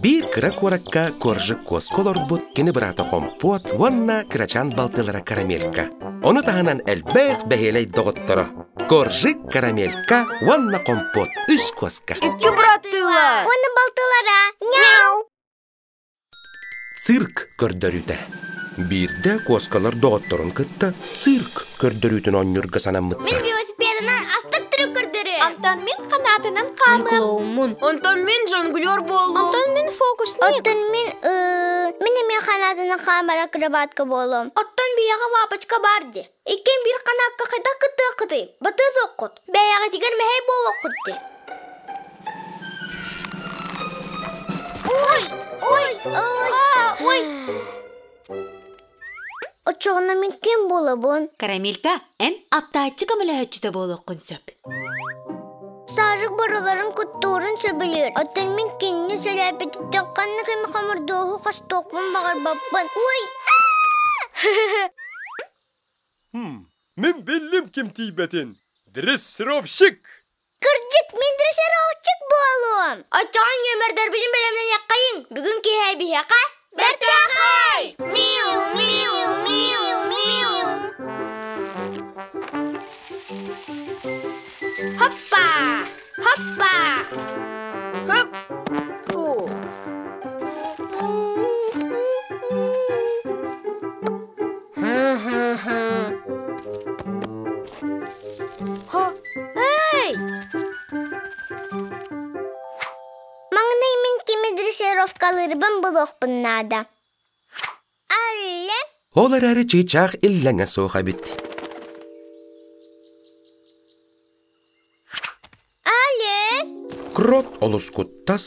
Биир кыра куоракка Коржик куоска олорбут кини быраата Хомпуот уонна кырачаан балтылара Карамелька. Ону таһынан элбэх бэһиэлэй доҕотторо Коржик, Карамелька уонна Хомпуот үс куоска. Икки быраттыылар. Уонна балтылара. Няу! Цирк көрдөрүүтэ. Биирдэ куоскалар доҕотторун кытта цирк көрдөрүүтүн оонньуурга санаммыттар. Мин велосипедынан астык трюк көрдөрүөм. Онтон мин ханаатынан хаамыам. Клоуммун. Онтон мин жонглер буолуом. Онтон мин фокусник. Оттон мин мин эмиэ ханаатынан хаамар акробатка буолуом. Оттон биһиэхэ лапочка баар дии. Иккиэн биир ханаакка хайдах кыттыаххытый? Батыа суоххут. Бэйэҕитигэр мэһэй буолуоххут дии. Ой, ой, ой, ой. Оччоҕуна мин ким буолабын? Карамелька, эн аптааччы көмөлөһөөччүтэ буолуоххун сөп. Саажык барыларын куттуурун сөбүлүүр. Оттон мин кинини сэлээппититтэн ханнык эмэ хомурдуоһу хостуохпун баҕарбаппын. Ой! Мин биллим ким тиийбэтин. Дрессировщик! Кырдьык, мин дрессировщик буолуом! Оччоҕо нүөмэрдэрбитин бэлэмнэниэххэйиҥ. Бүгүн киэһэ биһиэхэ Бэртээхэй! Миу, миу, миу, миу! Хоппа! Хоппа! Хоп! О! Хо! Эй! Маҥнай мин кими дрессировкалыырбын булуохпун наада. Алле! Ол эрээри чыычаах иллэҥэ суох эбит. Але! Крот олус куттас,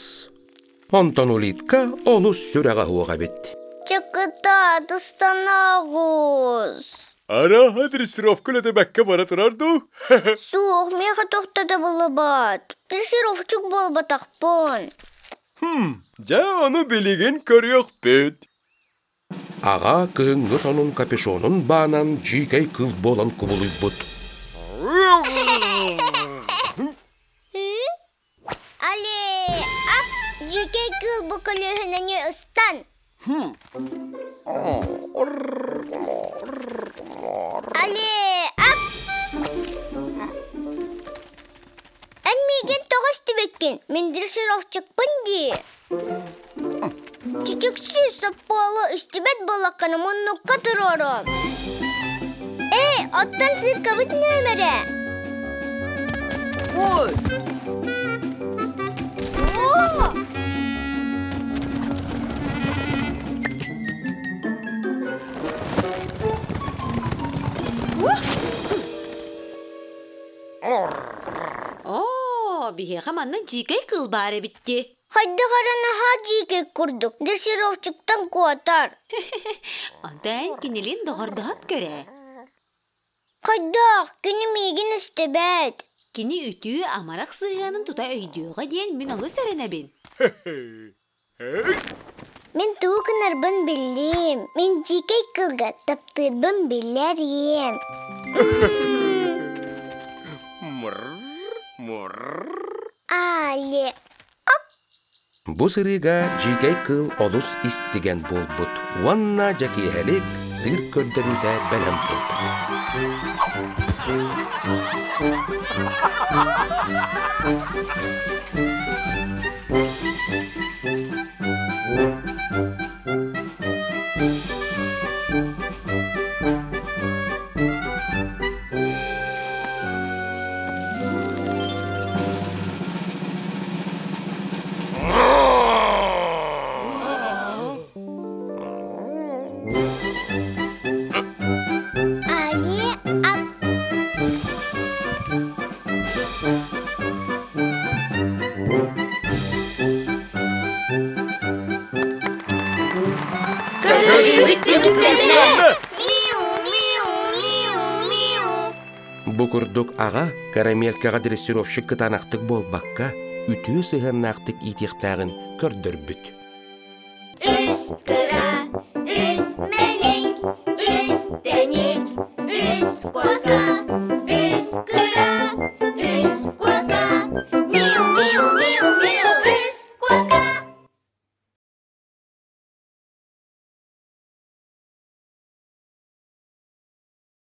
онтон улитка олус сүрэҕэ суох эбит. Чыкыта, тыстанаҕус. Арааһа дрессировка үлэтэ бэккэ бара турар дуу? Суох, миэхэ тохтото буллубат. Дрессировщик буолбатахпын. Хм, дьэ ону билигин көрүөхпүт. Аҕа кыһыҥҥы сонун капюшонун баанан дьиикэй кыыл буолан кубулуйбут. Але, ап, дьиикэй кыыл бу көлүөһүнэни ыстан. Але, ап! Эн миигин тоҕо истибиккин? Мин дрессировщикпын дии. Чичиксүү соппуолу истибэт буоллаххына муннукка туруоруом. Ээ, оттон циркабыт нүөмэрэ? Ой! О! Оо, биһиэхэ манна дьиикэй кыыл баар эбит дии. Хайдах эрэ наһаа дьиикэй курдук, дрессировщиктан куотар. Онтон кинилин доҕордоһон көрөө. Хайдах, кини миигин истибэт. Кини үтүө амарах сыһыанын тута өйдүөҕэ диэн мин олус эрэнэбин. Мин тугу гынарбын биллим. Мин дьиикэй кыылга таптыырбын билэриэм. Але Бу сырыыга дьиикэй кыыл олус истигэн буолбут уонна дьэкиэһэлик сыыр көрдөрүүтэ бэлэм буолбут. Але ап Миу, миу, миу, миу. Бу курдук аҕа карамелькаҕа дрессировщик кытаанахтык буолбакка, үтүө сыһыаннаахтык иитиэхтээҕин көрдөрбүт. Үс кыра, үс мэлиҥ, үс тэник, үс коза, үс кыра.